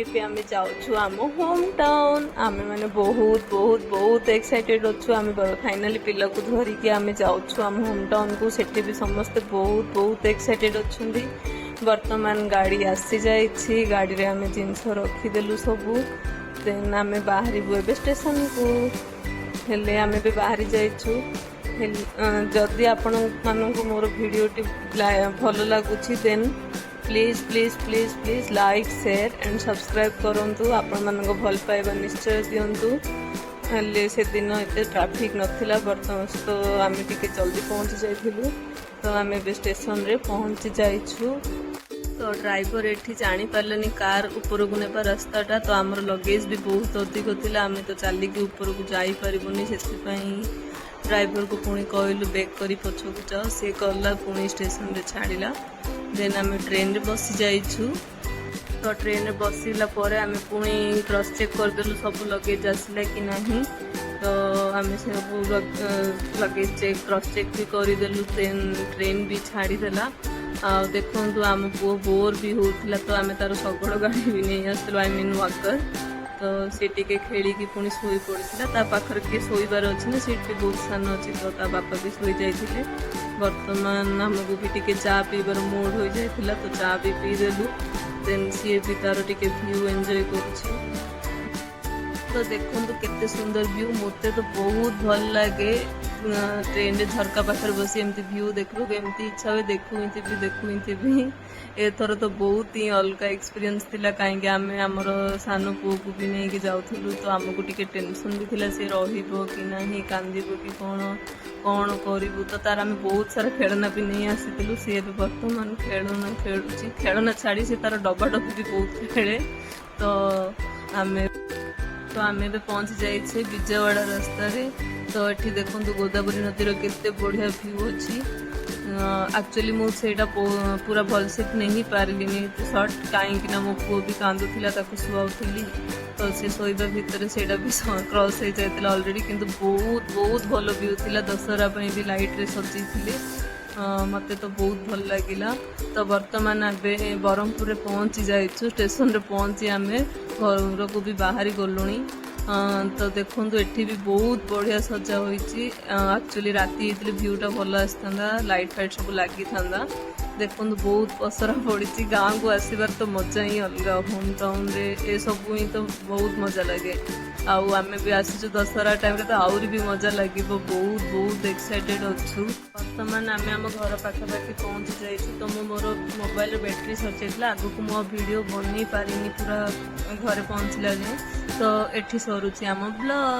ଏବେ ଆମେ ଯାଉଛୁ ଆମ ହୋମ୍ ଟାଉନ୍। ଆମେ ମାନେ ବହୁତ ବହୁତ ବହୁତ ଏକ୍ସାଇଟେଡ୍ ଅଛୁ। ଆମେ ଫାଇନାଲି ପିଲାକୁ ଧରିକି ଆମେ ଯାଉଛୁ ଆମ ହୋମ୍ ଟାଉନ୍କୁ। ସେଠି ବି ସମସ୍ତେ ବହୁତ ବହୁତ ଏକ୍ସାଇଟେଡ୍ ଅଛନ୍ତି। ବର୍ତ୍ତମାନ ଗାଡ଼ି ଆସିଯାଇଛି। ଗାଡ଼ିରେ ଆମେ ଜିନିଷ ରଖିଦେଲୁ ସବୁ। ଦେନ୍ ଆମେ ବାହାରିବୁ ଏବେ ଷ୍ଟେସନକୁ। ହେଲେ ଆମେ ଏବେ ବାହାରି ଯାଇଛୁ। ହେଲେ ଯଦି ଆପଣମାନଙ୍କୁ ମୋର ଭିଡ଼ିଓଟି ଭଲ ଲାଗୁଛି, then please, please, please, please like, share and subscribe କରନ୍ତୁ। ଆପଣମାନଙ୍କ ଭଲ ପାଇବା ନିଶ୍ଚୟ ଦିଅନ୍ତୁ। ହେଲେ ସେଦିନ ଏତେ ଟ୍ରାଫିକ୍ ନଥିଲା ବର୍ତ୍ତମାନ, ତ ଆମେ ଟିକେ ଜଲ୍ଦି ପହଞ୍ଚି ଯାଇଥିଲୁ। ତ ଆମେ ଏବେ ଷ୍ଟେସନରେ ପହଞ୍ଚି ଯାଇଛୁ। ତ ଡ୍ରାଇଭର ଏଠି ଜାଣିପାରିଲାନି କାର୍ ଉପରକୁ ନେବା ରାସ୍ତାଟା। ତ ଆମର ଲଗେଜ୍ ବି ବହୁତ ଅଧିକ ଥିଲା। ଆମେ ତ ଚାଲିକି ଉପରକୁ ଯାଇପାରିବୁନି। ସେଥିପାଇଁ ଡ୍ରାଇଭରକୁ ପୁଣି କହିଲୁ, ବେକ୍ କରି ପଛକୁ ଯାଅ। ସେ ଗଲା, ପୁଣି ଷ୍ଟେସନରେ ଛାଡ଼ିଲା। ଦେନ୍ ଆମେ ଟ୍ରେନରେ ବସି ଯାଇଛୁ। ତ ଟ୍ରେନରେ ବସିଲା ପରେ ଆମେ ପୁଣି କ୍ରସ୍ ଚେକ୍ କରିଦେଲୁ, ସବୁ ଲଗେଜ୍ ଆସିଲା କି ନାହିଁ। ତ ଆମେ ସବୁ ଲଗେଜ୍ ଚେକ୍, କ୍ରସ୍ ଚେକ୍ ବି କରିଦେଲୁ। ଟ୍ରେନ୍ ଟ୍ରେନ୍ ବି ଛାଡ଼ିଦେଲା। ଆଉ ଦେଖନ୍ତୁ, ଆମ ପୁଅ ବୋର୍ ବି ହେଉଥିଲା, ତ ଆମେ ତାର ଶଗଡ଼ ଗାଡ଼ି ବି ନେଇ ଆସିଥିଲୁ, I mean Walkar. ତ ସେ ଟିକେ ଖେଳିକି ପୁଣି ଶୋଇ ପଡ଼ିଥିଲା। ତା ପାଖରେ କିଏ ଶୋଇବାର ଅଛି ନା, ସିଟ୍ ବି ବହୁତ ସାନ ଅଛି। ତ ତା ବାପା ବି ଶୋଇଯାଇଥିଲେ। ବର୍ତ୍ତମାନ ଆମକୁ ବି ଟିକେ ଚା ପିଇବାର ମୁଡ୍ ହୋଇଯାଇଥିଲା, ତ ଚା ବି ପିଇଦେଲୁ। ଦେନ୍ ସିଏ ବି ତାର ଟିକେ ଭ୍ୟୁ ଏନ୍ଜୟ କରୁଛି। ତ ଦେଖନ୍ତୁ, କେତେ ସୁନ୍ଦର ଭ୍ୟୁ। ମୋତେ ତ ବହୁତ ଭଲ ଲାଗେ ଟ୍ରେନରେ ଝରକା ପାଖରେ ବସି ଏମିତି ଭ୍ୟୁ ଦେଖିବାକୁ। ଏମିତି ଇଚ୍ଛା ହୁଏ, ଦେଖୁ ହିଁ ଥିବି, ଦେଖୁ ହିଁ ଥିବି। ଏଥର ତ ବହୁତ ହିଁ ଅଲଗା ଏକ୍ସପିରିଏନ୍ସ ଥିଲା, କାହିଁକି ଆମେ ଆମର ସାନ ପୁଅକୁ ବି ନେଇକି ଯାଉଥିଲୁ। ତ ଆମକୁ ଟିକେ ଟେନସନ୍ ବି ଥିଲା, ସେ ରହିବ କି ନାହିଁ, କାନ୍ଦିବ କି କ'ଣ, କ'ଣ କରିବୁ। ତ ତାର ଆମେ ବହୁତ ସାରା ଖେଳନା ବି ନେଇ ଆସିଥିଲୁ। ସିଏ ଏବେ ବର୍ତ୍ତମାନ ଖେଳନା ଖେଳୁଛି। ଖେଳନା ଛାଡ଼ି ସେ ତାର ଡବା ଡବି ବି ବହୁତ ଖେଳେ। ତ ଆମେ ଏବେ ପହଞ୍ଚି ଯାଇଛେ ବିଜୟୱାଡ଼ା ରାସ୍ତାରେ। ତ ଏଠି ଦେଖନ୍ତୁ, ଗୋଦାବରୀ ନଦୀର କେତେ ବଢ଼ିଆ ଭ୍ୟୁ ଅଛି। ଆକ୍ଚୁଆଲି ମୁଁ ସେଇଟା ପୁରା ଭଲସେ ନେଇ ପାରିଲିନି ସର୍ଟ, କାହିଁକି ନା ମୋ ପୁଅ ବି କାନ୍ଦୁଥିଲା, ତାକୁ ଶୁଆଉଥିଲି। ତ ସେ ଶୋଇବା ଭିତରେ ସେଇଟା ବି କ୍ରସ୍ ହେଇଯାଇଥିଲା ଅଲରେଡ଼ି। କିନ୍ତୁ ବହୁତ ବହୁତ ଭଲ ଭ୍ୟୁ ଥିଲା। ଦଶହରା ପାଇଁ ବି ଲାଇଟ୍ରେ ସଜେଇଥିଲେ। ମୋତେ ତ ବହୁତ ଭଲ ଲାଗିଲା। ତ ବର୍ତ୍ତମାନ ଏବେ ବ୍ରହ୍ମପୁରରେ ପହଞ୍ଚି ଯାଇଛୁ। ଷ୍ଟେସନରେ ପହଞ୍ଚି ଆମେ ଘରକୁ ବି ବାହାରି ଗଲୁଣି। ତ ଦେଖନ୍ତୁ, ଏଠି ବି ବହୁତ ବଢ଼ିଆ ସଜା ହୋଇଛି। ଆକ୍ଚୁଆଲି ରାତି ହେଇଥିଲେ ଭ୍ୟୁଟା ଭଲ ଆସିଥାନ୍ତା, ଲାଇଟ୍ ଫାଇଟ୍ ସବୁ ଲାଗିଥାନ୍ତା। ଦେଖନ୍ତୁ, ବହୁତ ପସରା ପଡ଼ିଛି। ଗାଁକୁ ଆସିବାର ତ ମଜା ହିଁ ଅଲଗା। ହୋମ୍ ଟାଉନରେ ଏସବୁ ହିଁ ତ ବହୁତ ମଜା ଲାଗେ। ଆଉ ଆମେ ବି ଆସିଛୁ ଦଶହରା ଟାଇମ୍ରେ, ତ ଆହୁରି ବି ମଜା ଲାଗିବ। ବହୁତ ବହୁତ ଏକ୍ସାଇଟେଡ୍ ଅଛୁ। ବର୍ତ୍ତମାନ ଆମେ ଆମ ଘର ପାଖାପାଖି ପହଞ୍ଚି ଯାଇଛୁ। ତ ମୁଁ ମୋର ମୋବାଇଲର ବ୍ୟାଟେରୀ ସରିଯାଇଥିଲା, ଆଗକୁ ମୁଁ ଆଉ ଭିଡ଼ିଓ ବନେଇ ପାରିନି ପୁରା ଘରେ ପହଞ୍ଚିଲା ଯାଏଁ। ତ ଏଠି ସରୁଛି ଆମ ବ୍ଲଗ୍।